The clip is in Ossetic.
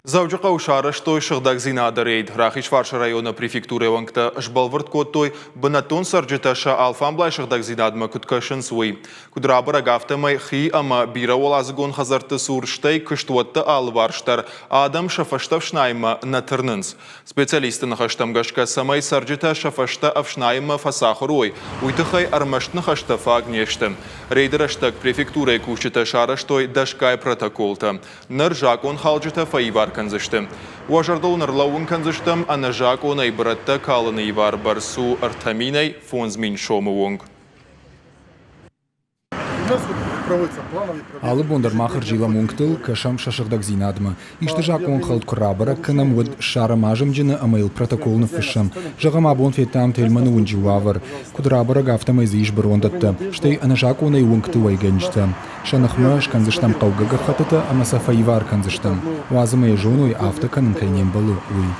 Дзӕуджыхъӕуы сарӕзтой сыгъдӕгдзинады рейд. Рахизфарсы районы префектурӕйы уӕнгтӕ сбӕлвырд кодтой, бынӕттон цӕрджытӕ сӕ алфамблай сыгъдӕгдзинадмӕ куыд кӕсынц, уый. Куыд рабӕрӕг, афтӕмӕй хи ӕмӕ бирӕуӕладзыгон хӕдзӕртты цур, стӕй куыстуӕтты алыварс дӕр адӕм сӕ фӕстӕ ӕфснайынмӕ нӕ тырнынц. Специалистты ныхӕстӕм гӕсгӕ, цӕмӕй цӕрджытӕ сӕ фӕстӕ ӕфснайынмӕ фӕцахуыр уой, уый тыххӕй ӕрмӕст ныхӕстӕ фаг не сты. Рейды рӕстӕг префектурӕйы кусджытӕ сарӕзтой дӕсгай протоколтӕ. Ныр закъонхалджытӕ фӕивар кӕндзысты. Уӕ зӕрдыл ын ӕрлӕууын кӕндзыстӕм, ӕнӕзакъонӕй бырӕттӕ калыны ивар бӕрц у 3000-ӕй 5000 сомы онг. Алы бон дӕр мах ӕрзилӕм уынгтыл, кӕсӕм сӕ сыгъдӕгдзинадмӕ. Исты закъонхӕлд куы рабӕрӕг кӕнӕм, уӕд ссарӕм азымджыны ӕмӕ йыл протокол ныффыссӕм. Зӕгъӕм, абон федтам Тельманы уынджы уавӕр. Куыд рабӕрӕг, афтӕмӕй дзы ис бырондӕттӕ, стӕй ӕнӕзакъонӕй уынгты уӕйгӕнджытӕ. Сӕ ныхмӕ скӕндзыстӕм хъӕугӕ гӕххӕттытӕ ӕмӕ сӕ фӕивар кӕндзыстӕм. Уадз ӕмӕ йӕ зоной, афтӕ кӕнын кӕй не мбӕлы, уый.